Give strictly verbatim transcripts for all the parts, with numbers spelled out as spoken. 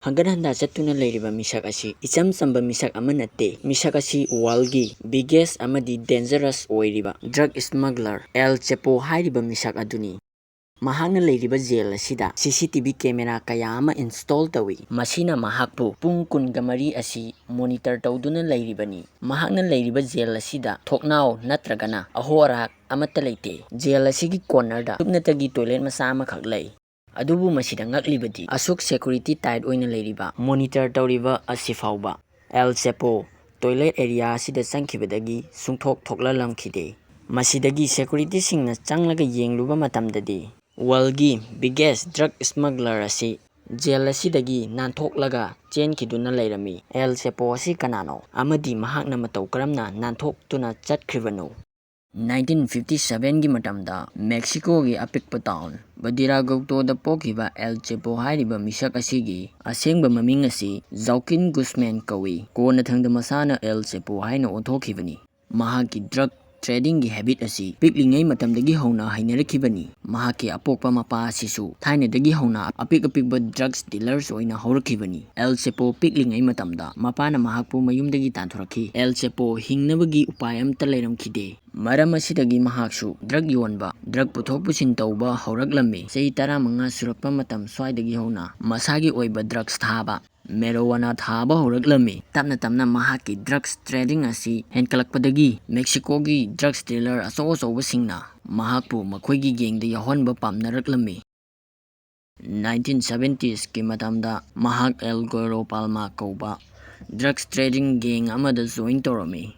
ꯍꯪꯒꯠ ꯍꯟꯗꯥ ꯆꯠꯇꯨꯅ ꯂꯩꯔꯤꯕ ꯃꯤꯁꯛ ꯑꯁꯤ ꯏꯆꯝ ꯆꯝꯕ ꯃꯤꯁꯛ ꯑꯃ ꯅꯠꯇꯦ꯫ ꯃꯤꯁꯛ ꯑꯁꯤ ꯋꯥꯔꯜꯒꯤ ꯕꯤꯒꯦꯁ ꯑꯃꯗꯤ ꯗꯦꯟꯖꯔꯁ ꯑꯣꯏꯔꯤꯕ ꯗ꯭ꯔꯒ ꯁ꯭ꯃꯒꯂꯔ ꯑꯦꯜ ꯆꯦꯄꯣ ꯍꯥꯏꯔꯤꯕ ꯃꯤꯁꯛ ꯑꯗꯨꯅꯤ꯫ ꯃꯍꯥꯛꯅ ꯂꯩꯔꯤꯕ ꯖꯦꯜ ꯑꯁꯤꯗ ꯁꯤ ꯁꯤ ꯇꯤ ꯚꯤ ꯀꯦꯃꯦꯔꯥ ꯀꯌꯥ ꯑꯃ ꯏꯟꯁꯇꯣꯜ ꯇꯧꯏ꯫ ꯃꯁꯤꯅ ꯃꯍꯥꯛꯄꯨ ꯄꯨꯡ ꯀꯨꯟꯒ ꯃꯔꯤ ꯑꯁꯤ ꯃꯣꯅꯤꯇꯔ ꯇꯧꯗꯨꯅ ꯂꯩꯔꯤꯕꯅꯤ꯫ ꯃꯍꯥꯛꯅ ꯂꯩꯔꯤꯕ ꯖꯦꯜ ꯑꯁꯤꯗ ꯊꯣꯛꯅꯥꯎ ꯅꯠꯇ꯭ꯔꯒꯅ ꯑꯍꯣ ꯑꯔꯥꯛ ꯑꯃꯠꯇ ꯂꯩꯇꯦ꯫ ꯖꯦꯜ ꯑꯁꯤꯒꯤ ꯀꯣꯔꯅꯔꯗ ꯁꯨꯞꯅꯇꯒꯤ ꯇꯣꯏꯂꯦꯠ ꯃꯆꯥ ꯑꯃꯈꯛ ꯂꯩ꯫ ꯑꯗꯨꯕꯨ ꯃꯁꯤꯗ ꯉꯛꯂꯤꯕꯗꯤ ꯑꯁꯨꯛ ꯁꯦꯀꯨꯔꯤꯇꯤ ꯇꯥꯏꯠ ꯑꯣꯏꯅ ꯂꯩꯔꯤꯕ ꯃꯣꯅꯤꯇꯔ ꯇꯧꯔꯤꯕ ꯑꯁꯤ ꯐꯥꯎꯕ ꯑꯦꯜ ꯆꯦꯄꯣ ꯇꯣꯏꯂꯦꯠ ꯑꯦꯔꯤꯌꯥ ꯑꯁꯤꯗ ꯆꯪꯈꯤꯕꯗꯒꯤ ꯁꯨꯡꯊꯣꯛ ꯊꯣꯛꯂꯛꯂꯝꯈꯤꯗꯦ꯫ ꯃꯁꯤꯗꯒꯤ ꯁꯦꯀꯨꯔꯤꯇꯤꯁꯤꯡꯅ ꯆꯪꯂꯒ ꯌꯦꯡꯂꯨꯕ ꯃꯇꯝꯗꯗꯤ ꯋꯥꯔꯜꯒꯤ ꯕꯤꯒꯦꯁ ꯗ꯭ꯔꯒ ꯁ꯭ꯃꯒꯂꯔ ꯑꯁꯤ ꯖꯦꯜ ꯑꯁꯤꯗꯒꯤ ꯅꯥꯟꯊꯣꯛꯂꯒ ꯆꯦꯟꯈꯤꯗꯨꯅ ꯂꯩꯔꯝꯃꯤ꯫ ꯑꯦꯜ ꯆꯦꯄꯣ ꯑꯁꯤ ꯀꯅꯥꯅꯣ ꯑꯃꯗꯤ ꯃꯍꯥꯛꯅ ꯃꯇꯧ ꯀꯔꯝꯅ ꯅꯥꯟꯊꯣꯛꯇꯨꯅ ꯆꯠꯈ꯭ꯔꯤꯕꯅꯣ? ꯅꯥꯏꯟꯇꯤꯟ ꯐꯤꯐꯇꯤ ꯁꯚꯦꯟꯒꯤ ꯃꯇꯝꯗ ꯃꯦꯛꯁꯤꯀꯣꯒꯤ ꯑꯄꯤꯛꯄ ꯇꯥꯎꯟ ꯕꯗꯤꯔꯥꯒꯧꯇꯣꯗ ꯄꯣꯛꯈꯤꯕ ꯑꯦꯜ ꯆꯦꯄꯣ ꯍꯥꯏꯔꯤꯕ ꯃꯤꯁꯛ ꯑꯁꯤꯒꯤ ꯑꯁꯦꯡꯕ ꯃꯃꯤꯡ ꯑꯁꯤ ꯖꯥꯎꯀꯤꯟ ꯒꯨꯁꯃꯦꯟ ꯀꯧꯏ꯫ ꯀꯣꯟꯅꯊꯪꯗ ꯃꯁꯥꯅ ꯑꯦꯜ ꯆꯦꯄꯣ ꯍꯥꯏꯅ ꯑꯣꯟꯊꯣꯛꯈꯤꯕꯅꯤ꯫ ꯃꯍꯥꯛꯀꯤ ꯗ꯭ꯔꯒ ꯇ꯭ꯔꯦꯗꯤꯡꯒꯤ ꯍꯦꯕꯤꯠ ꯑꯁꯤ ꯄꯤꯛꯂꯤꯉꯩ ꯃꯇꯝꯗꯒꯤ ꯍꯧꯅ ꯍꯩꯅꯔꯛꯈꯤꯕꯅꯤ꯫ ꯃꯍꯥꯛꯀꯤ ꯑꯄꯣꯛꯄ ꯃꯄꯥ ꯑꯁꯤꯁꯨ ꯊꯥꯏꯅꯗꯒꯤ ꯍꯧꯅ ꯑꯄꯤꯛ ꯑꯄꯤꯛꯄ ꯗ꯭ꯔꯒꯁ ꯗꯤꯂꯔꯁ ꯑꯣꯏꯅ ꯍꯧꯔꯛꯈꯤꯕꯅꯤ꯫ ꯑꯦꯜ ꯆꯦꯄꯣ ꯄꯤꯛꯂꯤꯉꯩ ꯃꯇꯝꯗ ꯃꯄꯥꯅ ꯃꯍꯥꯛꯄꯨ ꯃꯌꯨꯝꯗꯒꯤ ꯇꯥꯟꯊꯣꯔꯛꯈꯤ꯫ ꯑꯦꯜ ꯆꯦꯄꯣ ꯍꯤꯡꯅꯕꯒꯤ ꯎꯄꯥꯏ ꯑꯃꯠꯇ ꯂꯩꯔꯝꯈꯤꯗꯦ꯫ ꯃꯔꯝ ꯑꯁꯤꯗꯒꯤ ꯃꯍꯥꯛꯁꯨ ꯗ꯭ꯔꯒ ꯌꯣꯟꯕ, ꯗ꯭ꯔꯒ ꯄꯨꯊꯣꯛ ꯄꯨꯁꯤꯟ ꯇꯧꯕ ꯍꯧꯔꯛꯂꯝꯃꯤ꯫ ꯆꯍꯤ ꯇꯔꯥꯃꯉꯥ ꯁꯨꯔꯛꯄ ꯃꯇꯝ ꯁ꯭ꯋꯥꯏꯗꯒꯤ ꯍꯧꯅ ꯃꯁꯥꯒꯤ ꯑꯣꯏꯕ ꯗ꯭ꯔꯒꯁ ꯊꯥꯕ, ꯃꯦꯔꯣꯋꯥꯅꯥ ꯊꯥꯕ ꯍꯧꯔꯛꯂꯝꯃꯤ꯫ ꯇꯞꯅ ꯇꯞꯅ ꯃꯍꯥꯛꯀꯤ ꯗ꯭ꯔꯒꯁ ꯇ꯭ꯔꯦꯗꯤꯡ ꯑꯁꯤ ꯍꯦꯟꯒꯠꯂꯛꯄꯗꯒꯤ ꯃꯦꯛꯁꯤꯀꯣꯒꯤ ꯗ꯭ꯔꯒꯁ ꯗꯤꯂꯔ ꯑꯆꯧ ꯑꯆꯧꯕꯁꯤꯡꯅ ꯃꯍꯥꯛꯄꯨ ꯃꯈꯣꯏꯒꯤ ꯒꯦꯡꯗ ꯌꯥꯎꯍꯟꯕ ꯄꯥꯝꯅꯔꯛꯂꯝꯃꯤ꯫ ꯅꯥꯏꯟꯇꯤꯟ ꯁꯚꯦꯟꯇꯤꯁꯀꯤ ꯃꯇꯝꯗ ꯃꯍꯥꯛ ꯑꯦꯜ ꯒꯣꯏꯔꯣ ꯄꯥꯜꯃꯥ ꯀꯧꯕ ꯗ꯭ꯔꯒꯁ ꯇ꯭ꯔꯦꯗꯤꯡ ꯒꯦꯡ ꯑꯃꯗ ꯖꯣꯏꯟ ꯇꯧꯔꯝꯃꯤ꯫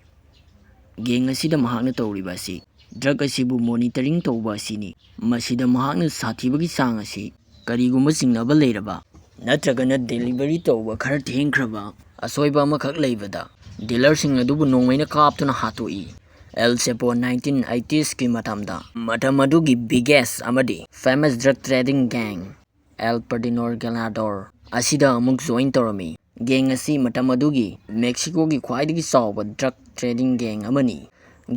ꯒꯦꯡ ꯑꯁꯤꯗ ꯃꯍꯥꯛꯅ ꯇꯧꯔꯤꯕ ꯑꯁꯤ ꯗ꯭ꯔꯒ ꯑꯁꯤꯕꯨ ꯃꯣꯅꯤꯇꯔꯤꯡ ꯇꯧꯕ ꯑꯁꯤꯅꯤ꯫ ꯃꯁꯤꯗ ꯃꯍꯥꯛꯅ ꯁꯥꯊꯤꯕꯒꯤ ꯆꯥꯡ ꯑꯁꯤ ꯀꯔꯤꯒꯨꯝꯕ ꯆꯤꯡꯅꯕ ꯂꯩꯔꯕ ꯅꯠꯇ꯭ꯔꯒꯅ ꯗꯦꯂꯤꯚꯔꯤ ꯇꯧꯕ ꯈꯔ ꯊꯦꯡꯈ꯭ꯔꯕ ꯑꯁꯣꯏꯕ ꯑꯃꯈꯛ ꯂꯩꯕꯗ ꯗꯤꯂꯔꯁꯤꯡ ꯑꯗꯨꯕꯨ ꯅꯣꯡꯃꯩꯅ ꯀꯥꯞꯇꯨꯅ ꯍꯥꯠꯇꯣꯛꯏ꯫ ꯑꯦꯜ ꯆꯦꯄꯣ ꯅꯥꯏꯟꯇꯤꯟ ꯑꯩꯇꯤꯁꯀꯤ ꯃꯇꯝꯗ ꯃꯇꯝ ꯑꯗꯨꯒꯤ ꯕꯤꯒꯦꯁ ꯑꯃꯗꯤ ꯐꯦꯃꯁ ꯗ꯭ꯔꯒ ꯇ꯭ꯔꯦꯗꯤꯡ ꯒꯦꯡ ꯑꯦꯜ ꯄꯔꯗꯤꯅꯣꯔ ꯒꯦꯂꯥꯗꯣꯔ ꯑꯁꯤꯗ ꯑꯃꯨꯛ ꯖꯣꯏꯟ ꯇꯧꯔꯝꯃꯤ꯫ ꯒꯦꯡ ꯑꯁꯤ ꯃꯇꯝ ꯑꯗꯨꯒꯤ ꯃꯦꯛꯁꯤꯀꯣꯒꯤ ꯈ꯭ꯋꯥꯏꯗꯒꯤ ꯆꯥꯎꯕ ꯗ꯭ꯔꯒ ꯇ꯭ꯔꯦꯗꯤꯡ ꯒꯦꯡ ꯑꯃꯅꯤ꯫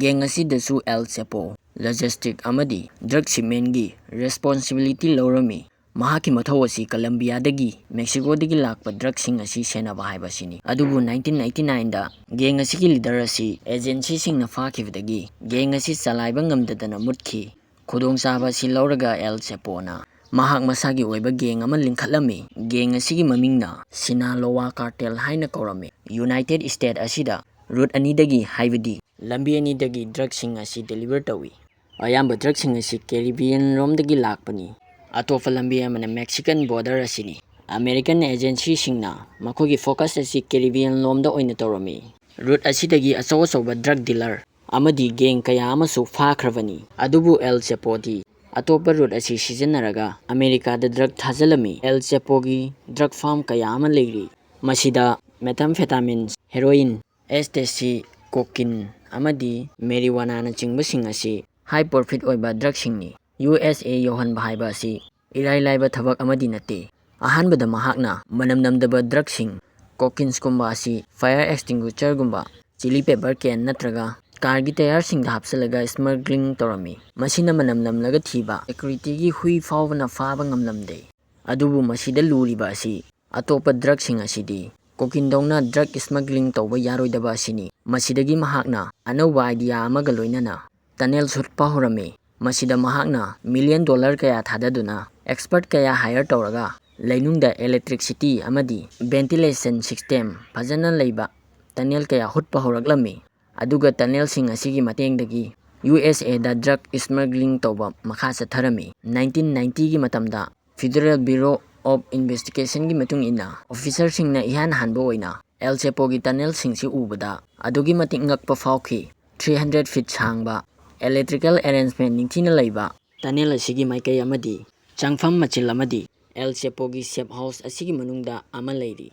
ꯒꯦꯡ ꯑꯁꯤꯗꯁꯨ ꯑꯦꯜ ꯆꯦꯄꯣ ꯂꯣꯖꯤꯁꯇꯤꯛ ꯑꯃꯗꯤ ꯗ꯭ꯔꯒ ꯁꯤꯞꯃꯦꯟꯒꯤ ꯔꯦꯁꯄꯣꯟꯁꯤꯕꯤꯂꯤꯇꯤ ꯂꯧꯔꯝꯃꯤ꯫ ꯃꯍꯥꯛꯀꯤ ꯃꯊꯧ ꯑꯁꯤ ꯀꯂꯝꯕꯤꯌꯥꯗꯒꯤ, ꯃꯦꯛꯁꯤꯀꯣꯗꯒꯤ ꯂꯥꯛꯄ ꯗ꯭ꯔꯒꯁꯤꯡ ꯑꯁꯤ ꯁꯦꯟꯅꯕ ꯍꯥꯏꯕ ꯑꯁꯤꯅꯤ꯫ ꯑꯗꯨꯕꯨ ꯅꯥꯏꯟꯇꯤꯟ ꯑꯩꯠꯇꯤ ꯅꯥꯏꯟꯗ ꯒꯦꯡ ꯑꯁꯤꯒꯤ ꯂꯤꯗꯔ ꯑꯁꯤ ꯑꯦꯖꯦꯟꯁꯤꯁꯤꯡꯅ ꯐꯥꯈꯤꯕꯗꯒꯤ ꯒꯦꯡ ꯑꯁꯤ ꯆꯂꯥꯏꯕ ꯉꯝꯗꯗꯅ ꯃꯨꯠꯈꯤ꯫ ꯈꯨꯗꯣꯡꯆꯥꯕ ꯑꯁꯤ ꯂꯧꯔꯒ ꯑꯦꯜ ꯆꯦꯄꯣꯅ ꯃꯍꯥꯛ ꯃꯁꯥꯒꯤ ꯑꯣꯏꯕ ꯒꯦꯡ ꯑꯃ ꯂꯤꯡꯈꯠꯂꯝꯃꯤ꯫ ꯒꯦꯡ ꯑꯁꯤꯒꯤ ꯃꯃꯤꯡꯅ ꯁꯤꯅꯥꯂꯣꯋꯥ ꯀꯥꯔꯇꯦꯜ ꯍꯥꯏꯅ ꯀꯧꯔꯝꯃꯤ꯫ ꯌꯨꯅꯥꯏꯇꯦꯗ ꯁ꯭ꯇꯦꯠ ꯑꯁꯤꯗ ꯔꯨꯠ ꯑꯅꯤꯗꯒꯤ, ꯍꯥꯏꯕꯗꯤ ꯂꯝꯕꯤ ꯑꯅꯤꯗꯒꯤ ꯗ꯭ꯔꯒꯁꯤꯡ ꯑꯁꯤ ꯗꯦꯂꯤꯚꯔ ꯇꯧꯏ꯫ ꯑꯌꯥꯝꯕ ꯗ꯭ꯔꯒꯁꯤꯡ ꯑꯁꯤ ꯀꯦꯔꯤꯕꯤꯌꯟ ꯂꯣꯝꯗꯒꯤ ꯂꯥꯛꯄꯅꯤ꯫ ꯑꯇꯣꯞꯄ ꯂꯝꯕꯤ ꯑꯃꯅ ꯃꯦꯛꯁꯤꯀꯟ ꯕꯣꯔꯗꯔ ꯑꯁꯤꯅꯤ꯫ ꯑꯃꯦꯔꯤꯀꯟ ꯑꯦꯖꯦꯟꯁꯤꯁꯤꯡꯅ ꯃꯈꯣꯏꯒꯤ ꯐꯣꯀꯁ ꯑꯁꯤ ꯀꯦꯔꯤꯕꯤꯌꯟ ꯂꯣꯝꯗ ꯑꯣꯏꯅ ꯇꯧꯔꯝꯃꯤ꯫ ꯔꯨꯠ ꯑꯁꯤꯗꯒꯤ ꯑꯆꯧ ꯑꯆꯧꯕ ꯗ꯭ꯔꯒ ꯗꯤꯂꯔ ꯑꯃꯗꯤ ꯒꯦꯡ ꯀꯌꯥ ꯑꯃꯁꯨ ꯐꯥꯈ꯭ꯔꯕꯅꯤ꯫ ꯑꯗꯨꯕꯨ ꯑꯦꯜ ꯆꯦꯄꯣꯗꯤ ꯑꯇꯣꯞꯄ ꯔꯨꯠ ꯑꯁꯤ ꯁꯤꯖꯤꯟꯅꯔꯒ ꯑꯃꯦꯔꯤꯀꯥꯗ ꯗ꯭ꯔꯒ ꯊꯥꯖꯤꯜꯂꯝꯃꯤ꯫ ꯑꯦꯜ ꯆꯦꯄꯣꯒꯤ ꯗ꯭ꯔꯒ ꯐꯥꯔꯝ ꯀꯌꯥ ꯑꯃ ꯂꯩꯔꯤ꯫ ꯃꯁꯤꯗ ꯃꯦꯊꯥꯝꯐꯦꯇꯥꯃꯤꯟ, ꯍꯦꯔꯣꯏꯟ, ꯑꯦꯁ ꯇꯤ ꯁꯤ, ꯀꯣꯀꯤꯟ ꯑꯃꯗꯤ ꯃꯦꯔꯤꯋꯥꯅꯥꯅꯆꯤꯡꯕꯁꯤꯡ ꯑꯁꯤ ꯍꯥꯏ ꯄ꯭ꯔꯣꯐꯤꯠ ꯑꯣꯏꯕ ꯗ꯭ꯔꯒꯁꯤꯡꯅꯤ꯫ ꯌꯨ ꯑꯦꯁ ꯑꯦ ꯌꯧꯍꯟꯕ ꯍꯥꯏꯕ ꯑꯁꯤ ꯏꯔꯥꯏ ꯂꯥꯏꯕ ꯊꯕꯛ ꯑꯃꯗꯤ ꯅꯠꯇꯦ꯫ ꯑꯍꯥꯟꯕꯗ ꯃꯍꯥꯛꯅ ꯃꯅꯝ ꯅꯝꯗꯕ ꯗ꯭ꯔꯒꯁꯤꯡ, ꯀꯣꯀꯤꯟꯁꯀꯨꯝꯕ ꯑꯁꯤ ꯐꯥꯌꯔ ꯑꯦꯛꯁꯇꯤꯡꯒꯨꯏꯁꯔꯒꯨꯝꯕ, ꯆꯤꯂꯤ ꯄꯦꯄꯔ ꯀꯦꯟ ꯅꯠꯇ꯭ꯔꯒ ꯀꯥꯔꯒꯤ ꯇꯌꯥꯔꯁꯤꯡꯗ ꯍꯥꯞꯆꯤꯜꯂꯒ ꯁ꯭ꯃꯒ꯭ꯂꯤꯡ ꯇꯧꯔꯝꯃꯤ꯫ ꯃꯁꯤꯅ ꯃꯅꯝ ꯅꯝꯂꯒ ꯊꯤꯕ ꯁꯦꯀ꯭ꯌꯨꯔꯤꯇꯤꯒꯤ ꯍꯨꯏ ꯐꯥꯎꯕꯅ ꯐꯥꯕ ꯉꯝꯂꯝꯗꯦ꯫ ꯑꯗꯨꯕꯨ ꯃꯁꯤꯗ ꯂꯨꯔꯤꯕ ꯑꯁꯤ ꯑꯇꯣꯞꯄ ꯗ꯭ꯔꯒꯁꯤꯡ ꯑꯁꯤꯗꯤ ꯀꯣꯀꯤꯟꯗꯧꯅ ꯗ꯭ꯔꯒ ꯁ꯭ꯃꯒ꯭ꯂꯤꯡ ꯇꯧꯕ ꯌꯥꯔꯣꯏꯗꯕ ꯑꯁꯤꯅꯤ꯫ ꯃꯁꯤꯗꯒꯤ ꯃꯍꯥꯛꯅ ꯑꯅꯧꯕ ꯑꯥꯏꯗꯤꯌꯥ ꯑꯃꯒ ꯂꯣꯏꯅꯅ ꯇꯅꯦꯜ ꯍꯨꯠꯄ ꯍꯧꯔꯝꯃꯤ꯫ ꯃꯁꯤꯗ ꯃꯍꯥꯛꯅ ꯃꯤꯂꯤꯌꯟ ꯗꯣꯂꯔ ꯀꯌꯥ ꯊꯥꯗꯗꯨꯅ ꯑꯦꯛꯁꯄꯔꯠ ꯀꯌꯥ ꯍꯥꯌꯔ ꯇꯧꯔꯒ ꯂꯩꯅꯨꯡꯗ ꯏꯂꯦꯛꯇ꯭ꯔꯤꯛꯁꯤꯇꯤ ꯑꯃꯗꯤ ꯚꯦꯟꯇꯤꯂꯦꯁꯟ ꯁꯤꯁꯇꯦꯝ ꯐꯖꯅ ꯂꯩꯕ ꯇꯅꯦꯜ ꯀꯌꯥ ꯍꯨꯠꯄ ꯍꯧꯔꯛꯂꯝꯃꯤ꯫ ꯑꯗꯨꯒ ꯇꯅꯦꯜꯁꯤꯡ ꯑꯁꯤꯒꯤ ꯃꯇꯦꯡꯗꯒꯤ ꯌꯨ ꯑꯦꯁ ꯑꯦꯗ ꯗ꯭ꯔꯒ ꯁ꯭ꯃꯒ꯭ꯂꯤꯡ ꯇꯧꯕ ꯃꯈꯥ ꯆꯠꯊꯔꯝꯃꯤ꯫ ꯅꯥꯏꯟꯇꯤꯟ ꯅꯥꯏꯟꯇꯤꯒꯤ ꯃꯇꯝꯗ ꯐꯦꯗꯔꯦꯜ ꯕ꯭ꯌꯨꯔꯣ ꯑꯣꯐ ꯏꯟꯚꯦꯁꯇꯤꯒꯦꯁꯟꯒꯤ ꯃꯇꯨꯡ ꯏꯟꯅ, ꯑꯣꯐꯤꯁꯔꯁꯤꯡꯅ ꯏꯍꯥꯟ ꯍꯥꯟꯕ ꯑꯣꯏꯅ ꯑꯦꯜ ꯆꯦꯄꯣꯒꯤ ꯇꯅꯦꯜꯁꯤꯡꯁꯤ ꯎꯕꯗ ꯑꯗꯨꯛꯀꯤ ꯃꯇꯤꯛ ꯉꯛꯄ ꯐꯥꯎꯈꯤ꯫ ꯊ꯭ꯔꯤ ꯍꯟꯗ꯭ꯔꯦꯠ ꯐꯤꯠ ꯁꯥꯡꯕ, ꯏꯂꯦꯛꯇ꯭ꯔꯤꯀꯦꯜ ꯑꯦꯔꯦꯟꯖꯃꯦꯟ ꯅꯤꯡꯊꯤꯅ ꯂꯩꯕ ꯇꯅꯦꯜ ꯑꯁꯤꯒꯤ ꯃꯥꯏꯀꯩ ꯑꯃꯗꯤ ꯆꯪꯐꯝ ꯃꯆꯤꯜ ꯑꯃꯗꯤ ꯑꯦꯜ ꯆꯦꯄꯣꯒꯤ ꯁꯦꯐ ꯍꯥꯎꯁ ꯑꯁꯤꯒꯤ ꯃꯅꯨꯡꯗ ꯑꯃ ꯂꯩꯔꯤ꯫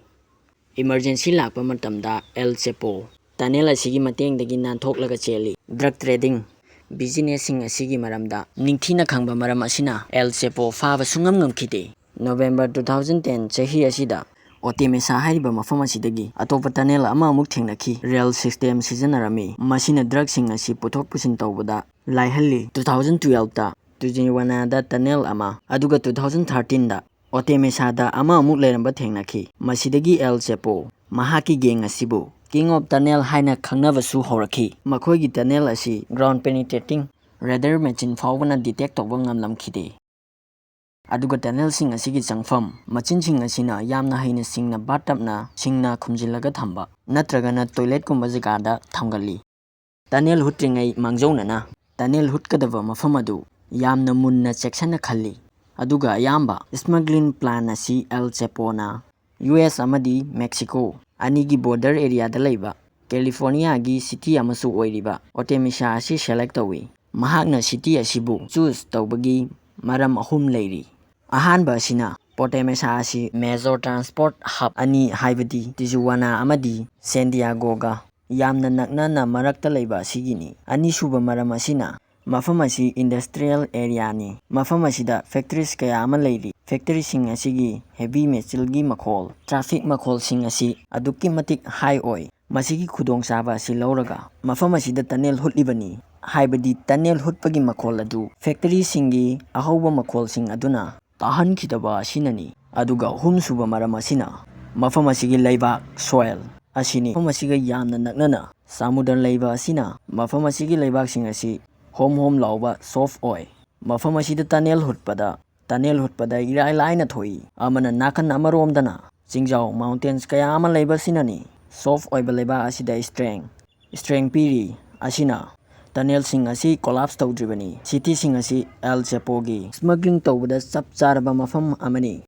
ꯏꯃꯔꯖꯦꯟꯁꯤ ꯂꯥꯛꯄ ꯃꯇꯝꯗ ꯑꯦꯜ ꯆꯦꯄꯣ ꯇꯅꯦꯜ ꯑꯁꯤꯒꯤ ꯃꯇꯦꯡꯗꯒꯤ ꯅꯥꯟꯊꯣꯛꯂꯒ ꯆꯦꯜꯂꯤ꯫ ꯗ꯭ꯔꯒ ꯇ꯭ꯔꯦꯗꯤꯡ ꯕꯤꯖꯤꯅꯦꯁꯁꯤꯡ ꯑꯁꯤꯒꯤ ꯃꯔꯝꯗ ꯅꯤꯡꯊꯤꯅ ꯈꯪꯕ ꯃꯔꯝ ꯑꯁꯤꯅ ꯑꯦꯜ ꯆꯦꯄꯣ ꯐꯥꯕ ꯁꯨꯡꯉꯝ ꯉꯝꯈꯤꯗꯦ꯫ ꯅꯣꯕꯦꯝꯕꯔ ꯇꯨ ꯊꯥꯎꯖꯟ ꯇꯦꯟ ꯆꯍꯤ ꯑꯁꯤꯗ ꯑꯣꯇꯦꯃꯦꯁꯥ ꯍꯥꯏꯔꯤꯕ ꯃꯐꯝ ꯑꯁꯤꯗꯒꯤ ꯑꯇꯣꯞꯄ ꯇꯅꯦꯜ ꯑꯃ ꯑꯃꯨꯛ ꯊꯦꯡꯅꯈꯤ꯫ ꯔꯦꯜ ꯁꯤꯁꯇꯦꯝ ꯁꯤꯖꯤꯟꯅꯔꯝꯃꯤ꯫ ꯃꯁꯤꯅ ꯗ꯭ꯔꯒꯁꯤꯡ ꯑꯁꯤ ꯄꯨꯊꯣꯛ ꯄꯨꯁꯤꯟ ꯇꯧꯕꯗ ꯂꯥꯏꯍꯜꯂꯤ꯫ ꯇꯨ ꯊꯥꯎꯖꯟ ꯇꯨꯌꯦꯜꯞꯇ Tijuanaꯗ tunnel ꯑꯃ, ꯑꯗꯨꯒ two thousand thirteenꯗ Otemesꯥꯗ ꯑꯃ ꯑꯃꯨꯛ ꯂꯩꯔꯝꯕ ꯊꯦꯡꯅꯈꯤ꯫ ꯃꯁꯤꯗꯒꯤ El Chapo ꯃꯍꯥꯛꯀꯤ gang ꯑꯁꯤꯕꯨ King of Tunnel ꯍꯥꯏꯅ ꯈꯪꯅꯕꯁꯨ ꯍꯧꯔꯛꯈꯤ꯫ ꯃꯈꯣꯏꯒꯤ tunnel ꯑꯁꯤ ground penetrating radar machine ꯐꯥꯎꯕꯅ detect ꯇꯧꯕ ꯉꯝꯂꯝꯈꯤꯗꯦ꯫ ꯑꯗꯨꯒ tunnelꯁꯤꯡ ꯑꯁꯤꯒꯤ ꯆꯪꯐꯝ ꯃꯆꯤꯟꯁꯤꯡ ꯑꯁꯤꯅ ꯌꯥꯝꯅ ꯍꯩꯅ ꯁꯤꯡꯅ bathtubꯅ ꯁꯤꯡꯅ ꯈꯨꯝꯖꯤꯜꯂꯒ ꯊꯝꯕ ꯅꯠꯇ꯭ꯔꯒꯅ toiletꯀꯨꯝꯕ ꯖꯒꯥꯗ ꯊꯝꯒꯜꯂꯤ꯫ Tunnel ꯍꯨꯠꯇ꯭ꯔꯤꯉꯩ ꯃꯥꯡꯖꯧꯅꯅ tunnel ꯍꯨꯠꯀꯗꯕ ꯃꯐꯝ ꯑꯗꯨ ꯌꯥꯝꯅ ꯃꯨꯟꯅ ꯆꯦꯛꯁꯤꯟꯅ ꯈꯜꯂꯤ꯫ ꯑꯗꯨꯒ ꯑꯌꯥꯝꯕ smuggling plan ꯑꯁꯤ El Chapoꯅ U S ꯑꯃꯗꯤ Mexico ꯑꯅꯤꯒꯤ border areaꯗ ꯂꯩꯕ Californiaꯒꯤ city ꯑꯃꯁꯨ ꯑꯣꯏꯔꯤꯕ Otemesa ꯑꯁꯤ select ꯇꯧꯏ꯫ ꯃꯍꯥꯛꯅ city ꯑꯁꯤꯕꯨ choose ꯇꯧꯕꯒꯤ ꯃꯔꯝ ꯑꯍꯨꯝ ꯂꯩꯔꯤ꯫ ꯑꯍꯥꯟꯕ ꯑꯁꯤꯅ Otemesa ꯑꯁꯤ major transport hub ꯑꯅꯤ, ꯍꯥꯏꯕꯗꯤ Tijuana ꯑꯃꯗꯤ San Diegoꯒ ꯌꯥꯝꯅ ꯅꯛꯅꯅ ꯃꯔꯛꯇ ꯂꯩꯕ ꯑꯁꯤꯒꯤꯅꯤ꯫ ꯑꯅꯤꯁꯨꯕ ꯃꯔꯝ ꯑꯁꯤꯅ ꯃꯐꯝ ꯑꯁꯤ industrial areaꯅꯤ꯫ ꯃꯐꯝ ꯑꯁꯤꯗ factories ꯀꯌꯥ ꯑꯃ ꯂꯩꯔꯤ꯫ Factoryꯁꯤꯡ ꯑꯁꯤꯒꯤ heavy machineꯒꯤ ꯃꯈꯣꯜ, traffic ꯃꯈꯣꯜꯁꯤꯡ ꯑꯁꯤ ꯑꯗꯨꯛꯀꯤ ꯃꯇꯤꯛ high ꯑꯣꯏ꯫ ꯃꯁꯤꯒꯤ ꯈꯨꯗꯣꯡꯆꯥꯕ ꯑꯁꯤ ꯂꯧꯔꯒ ꯃꯐꯝ ꯑꯁꯤꯗ tunnel ꯍꯨꯠꯂꯤꯕꯅꯤ꯫ ꯍꯥꯏꯕꯗꯤ tunnel ꯍꯨꯠꯄꯒꯤ ꯃꯈꯣꯜ ꯑꯗꯨ factoryꯁꯤꯡꯒꯤ ꯑꯍꯧꯕ ꯃꯈꯣꯜꯁꯤꯡ ꯑꯗꯨꯅ ꯇꯥꯍꯟꯈꯤꯗꯕ ꯑꯁꯤꯅꯅꯤ꯫ ꯑꯗꯨꯒ ꯑꯍꯨꯝꯁꯨꯕ ꯃꯔꯝ ꯑꯁꯤꯅ ꯃꯐꯝ ꯑꯁꯤꯒꯤ ꯂꯩꯕꯥꯛ, soil, ꯑꯁꯤꯅꯤ꯫ ꯃꯐꯝ ꯑꯁꯤꯒ ꯌꯥꯝꯅ ꯅꯛꯅꯅ ꯁꯃꯨꯗ꯭ꯔ ꯂꯩꯕ ꯑꯁꯤꯅ ꯃꯐꯝ ꯑꯁꯤꯒꯤ ꯂꯩꯕꯥꯛꯁꯤꯡ ꯑꯁꯤ ꯍꯣꯝ ꯍꯣꯝ ꯂꯥꯎꯕ, soft ꯑꯣꯏ꯫ ꯃꯐꯝ ꯑꯁꯤꯗ tunnel ꯍꯨꯠꯄꯗ, tunnel ꯍꯨꯠꯄꯗ ꯏꯔꯥꯏ ꯂꯥꯏꯅ ꯊꯣꯛꯏ꯫ ꯑꯃꯅ ꯅꯥꯀꯟ ꯑꯃꯔꯣꯝꯗꯅ ꯆꯤꯡꯖꯥꯎ, mountains, ꯀꯌꯥ ꯑꯃ ꯂꯩꯕ ꯑꯁꯤꯅꯅꯤ꯫ Soft ꯑꯣꯏꯕ ꯂꯩꯕꯥꯛ ꯑꯁꯤꯗ strength, strength ꯄꯤꯔꯤ꯫ ꯑꯁꯤꯅ tunnelꯁꯤꯡ ꯑꯁꯤ collapse ꯇꯧꯗ꯭ꯔꯤꯕꯅꯤ꯫ Cityꯁꯤꯡ ꯑꯁꯤ El Chapoꯒꯤ smuggling ꯇꯧꯕꯗ ꯆꯞ ꯆꯥꯔꯕ ꯃꯐꯝ ꯑꯃꯅꯤ꯫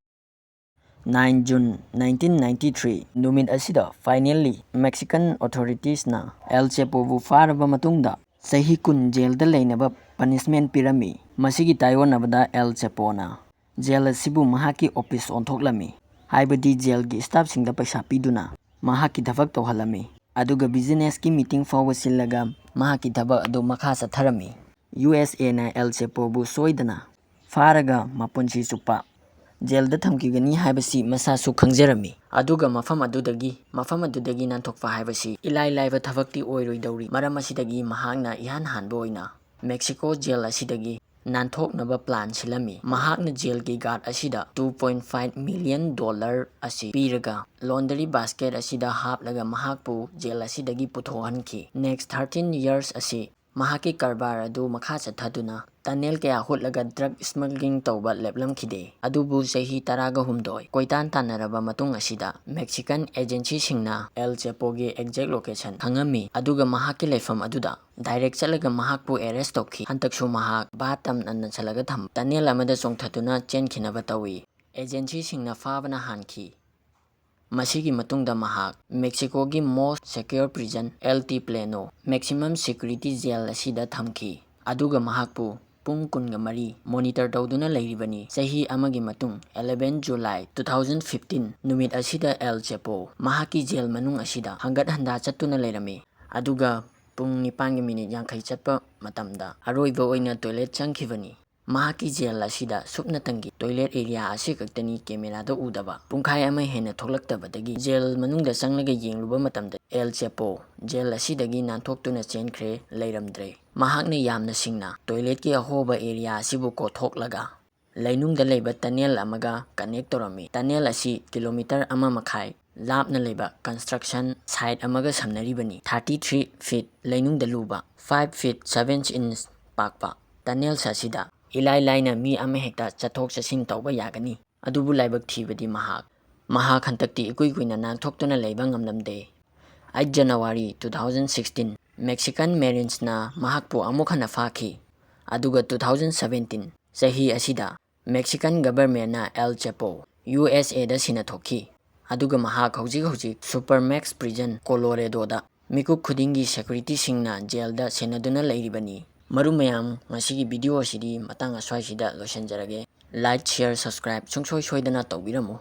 Nine June nineteen ninety three ꯅꯨꯃꯤꯠ ꯑꯁꯤꯗ finally Mexican authoritiesꯅ El Chapoꯕꯨ ꯐꯥꯔꯕ ꯃꯇꯨꯡꯗ ꯆꯍꯤ ꯀꯨꯟ jailꯗ ꯂꯩꯅꯕ punishment ꯄꯤꯔꯝꯃꯤ꯫ ꯃꯁꯤꯒꯤ ꯇꯥꯏꯑꯣꯟꯅꯕꯗ El Chapoꯅ jail ꯑꯁꯤꯕꯨ ꯃꯍꯥꯛꯀꯤ office ꯑꯣꯟꯊꯣꯛꯂꯝꯃꯤ, ꯍꯥꯏꯕꯗꯤ jailꯒꯤ staffꯁꯤꯡꯗ ꯄꯩꯁꯥ ꯄꯤꯗꯨꯅ ꯃꯍꯥꯛꯀꯤ ꯊꯕꯛ ꯇꯧꯍꯜꯂꯝꯃꯤ꯫ ꯑꯗꯨꯒ businessꯀꯤ meeting ꯐꯥꯎꯕ ꯁꯤꯜꯂꯒ ꯃꯍꯥꯛꯀꯤ ꯊꯕꯛ ꯑꯗꯨ ꯃꯈꯥ ꯆꯠꯊꯔꯝꯃꯤ꯫ USAꯅ El Chapoꯕꯨ ꯁꯣꯏꯗꯅ ꯐꯥꯔꯒ ꯃꯄꯨꯟꯁꯤ ꯆꯨꯞꯄ jailꯗ ꯊꯝꯈꯤꯒꯅꯤ ꯍꯥꯏꯕꯁꯤ ꯃꯁꯥꯁꯨ ꯈꯪꯖꯔꯝꯃꯤ꯫ ꯑꯗꯨꯒ ꯃꯐꯝ ꯑꯗꯨꯗꯒꯤ, ꯃꯐꯝ ꯑꯗꯨꯗꯒꯤ ꯅꯥꯟꯊꯣꯛꯄ ꯍꯥꯏꯕꯁꯤ ꯏꯂꯥꯏ ꯂꯥꯏꯕ ꯊꯕꯛꯇꯤ ꯑꯣꯏꯔꯣꯏꯗꯧꯔꯤ꯫ ꯃꯔꯝ ꯑꯁꯤꯗꯒꯤ ꯃꯍꯥꯛꯅ ꯏꯍꯥꯟ ꯍꯥꯟꯕ ꯑꯣꯏꯅ Mexico jail ꯑꯁꯤꯗꯒꯤ ꯅꯥꯟꯊꯣꯛꯅꯕ plan ꯁꯤꯜꯂꯝꯃꯤ꯫ ꯃꯍꯥꯛꯅ jail ꯒꯤ guard ꯑꯁꯤꯗ two point five million dollar ꯑꯁꯤ ꯄꯤꯔꯒ laundry basket ꯑꯁꯤꯗ ꯍꯥꯞꯂꯒ ꯃꯍꯥꯛꯄꯨ jail ꯑꯁꯤꯗꯒꯤ ꯄꯨꯊꯣꯛꯍꯟꯈꯤ꯫ Next thirteen years ꯑꯁꯤ ꯃꯍꯥꯛꯀꯤ ꯀꯔꯕꯥꯔ ꯑꯗꯨ ꯃꯈꯥ ꯆꯠꯊꯗꯨꯅ tunnel ꯀꯌꯥ ꯍꯨꯠꯂꯒ drug smuggling ꯇꯧꯕ ꯂꯦꯞꯂꯝꯈꯤꯗꯦ꯫ ꯑꯗꯨꯕꯨ ꯆꯍꯤ ꯇꯔꯥꯒ ꯍꯨꯝꯗꯣꯏ ꯀꯣꯏꯇꯥꯟ ꯇꯥꯟꯅꯔꯕ ꯃꯇꯨꯡ ꯑꯁꯤꯗ Mexican agency ꯁꯤꯡꯅ El Chapo ꯒꯤ exact location ꯈꯪꯉꯝꯃꯤ, ꯑꯗꯨꯒ ꯃꯍꯥꯛꯀꯤ ꯂꯩꯐꯝ ꯑꯗꯨꯗ direct ꯆꯠꯂꯒ ꯃꯍꯥꯛꯄꯨ arrest ꯇꯧꯈꯤ꯫ ꯍꯟꯗꯛꯁꯨ ꯃꯍꯥꯛ bathtub ꯅ ꯅꯟꯁꯜꯂꯒ ꯊꯝꯕ tunnel ꯑꯃꯗ ꯆꯣꯡꯊꯗꯨꯅ ꯆꯦꯟꯈꯤꯅꯕ ꯇꯧꯏ꯫ Agency ꯁꯤꯡꯅ ꯐꯥꯕꯅ ꯍꯥꯟꯈꯤ꯫ ꯃꯁꯤꯒꯤ ꯃꯇꯨꯡꯗ ꯃꯍꯥꯛ Mexico ꯒꯤ most secure prison El Altiplano, maximum security jail ꯑꯁꯤꯗ ꯊꯝꯈꯤ, ꯑꯗꯨꯒ ꯃꯍꯥꯛꯄꯨ ꯄꯨꯡ ꯀꯨꯟꯒ ꯃꯔꯤ monitor ꯇꯧꯗꯨꯅ ꯂꯩꯔꯤꯕꯅꯤ꯫ ꯆꯍꯤ ꯑꯃꯒꯤ ꯃꯇꯨꯡ, eleven July two thousand fifteen ꯅꯨꯃꯤꯠ ꯑꯁꯤꯗ El Chapo ꯃꯍꯥꯛꯀꯤ jail ꯃꯅꯨꯡ ꯑꯁꯤꯗ ꯍꯪꯒꯠ ꯍꯟꯗꯥ ꯆꯠꯇꯨꯅ ꯂꯩꯔꯝꯃꯤ, ꯑꯗꯨꯒ ꯄꯨꯡ ꯅꯤꯄꯥꯟꯒꯤ minute ꯌꯥꯡꯈꯩ ꯆꯠꯄ ꯃꯇꯝꯗ ꯑꯔꯣꯏꯕ ꯑꯣꯏꯅ toilet ꯆꯪꯈꯤꯕꯅꯤ꯫ ꯃꯍꯥꯛꯀꯤ jail ꯑꯁꯤꯗ ꯁꯨꯞꯅꯇꯪꯒꯤ toilet area ꯑꯁꯤ ꯈꯛꯇꯅꯤ camera ꯗ ꯎꯗꯕ꯫ ꯄꯨꯡꯈꯥꯏ ꯑꯃ ꯍꯦꯟꯅ ꯊꯣꯛꯂꯛꯇꯕꯗꯒꯤ jail ꯃꯅꯨꯡꯗ ꯆꯪꯂꯒ ꯌꯦꯡꯂꯨꯕ ꯃꯇꯝꯗ El Chapo jail ꯑꯁꯤꯗꯒꯤ ꯅꯥꯟꯊꯣꯛꯇꯨꯅ ꯆꯦꯟꯈ꯭ꯔꯦ, ꯂꯩꯔꯝꯗ꯭ꯔꯦ꯫ ꯃꯍꯥꯛꯅ ꯌꯥꯝꯅ ꯁꯤꯡꯅ toilet ꯀꯤ ꯑꯍꯣꯕ area ꯑꯁꯤꯕꯨ ꯀꯣꯊꯣꯛꯂꯒ ꯂꯩꯅꯨꯡꯗ ꯂꯩꯕ tunnel ꯑꯃꯒ connect ꯇꯧꯔꯝꯃꯤ꯫ Tunnel ꯑꯁꯤ kilometre ꯑꯃ ꯃꯈꯥꯏ ꯂꯥꯞꯅ ꯂꯩꯕ construction site ꯑꯃꯒ ꯁꯝꯅꯔꯤꯕꯅꯤ꯫ Thirty three feet ꯂꯩꯅꯨꯡꯗ ꯂꯨꯕ, five feet seven inch ꯄꯥꯛꯄ tunnels ꯑꯁꯤꯗ ꯏꯂꯥꯏ ꯂꯥꯏꯅ ꯃꯤ ꯑꯃꯍꯦꯛꯇ ꯆꯠꯊꯣꯛ ꯆꯠꯁꯤꯟ ꯇꯧꯕ ꯌꯥꯒꯅꯤ꯫ ꯑꯗꯨꯕꯨ ꯂꯥꯏꯕꯛ ꯊꯤꯕꯗꯤ ꯃꯍꯥꯛ, ꯃꯍꯥꯛ ꯍꯟꯗꯛꯇꯤ ꯏꯀꯨꯏ ꯀꯨꯏꯅ ꯅꯥꯟꯊꯣꯛꯇꯨꯅ ꯂꯩꯕ ꯉꯝꯂꯝꯗꯦ꯫ Eight January two thousand sixteen, Mexican Marines ꯅ ꯃꯍꯥꯛꯄꯨ ꯑꯃꯨꯛ ꯍꯟꯅ ꯐꯥꯈꯤ, ꯑꯗꯨꯒ two thousand seventeen ꯆꯍꯤ ꯑꯁꯤꯗ Mexican government ꯅ El Chapo U S A ꯗ ꯁꯤꯟꯅꯊꯣꯛꯈꯤ, ꯑꯗꯨꯒ ꯃꯍꯥꯛ ꯍꯧꯖꯤꯛ ꯍꯧꯖꯤꯛ Supermax Prison Colorado ꯗ ꯃꯤꯀꯨꯞ ꯈꯨꯗꯤꯡꯒꯤ security ꯁꯤꯡꯅ jail ꯗ ꯁꯦꯟꯅꯗꯨꯅ ꯂꯩꯔꯤꯕꯅꯤ꯫ ꯃꯔꯨꯞ ꯃꯌꯥꯝ, ꯉꯁꯤꯒꯤ video ꯑꯁꯤꯗꯤ ꯃꯇꯥꯡ ꯑꯁ꯭ꯋꯥꯏꯁꯤꯗ ꯂꯣꯏꯁꯤꯟꯖꯔꯒꯦ꯫ Like, share, subscribe ꯁꯨꯡꯁꯣꯏ ꯁꯣꯏꯗꯅ ꯇꯧꯕꯤꯔꯝꯃꯨ꯫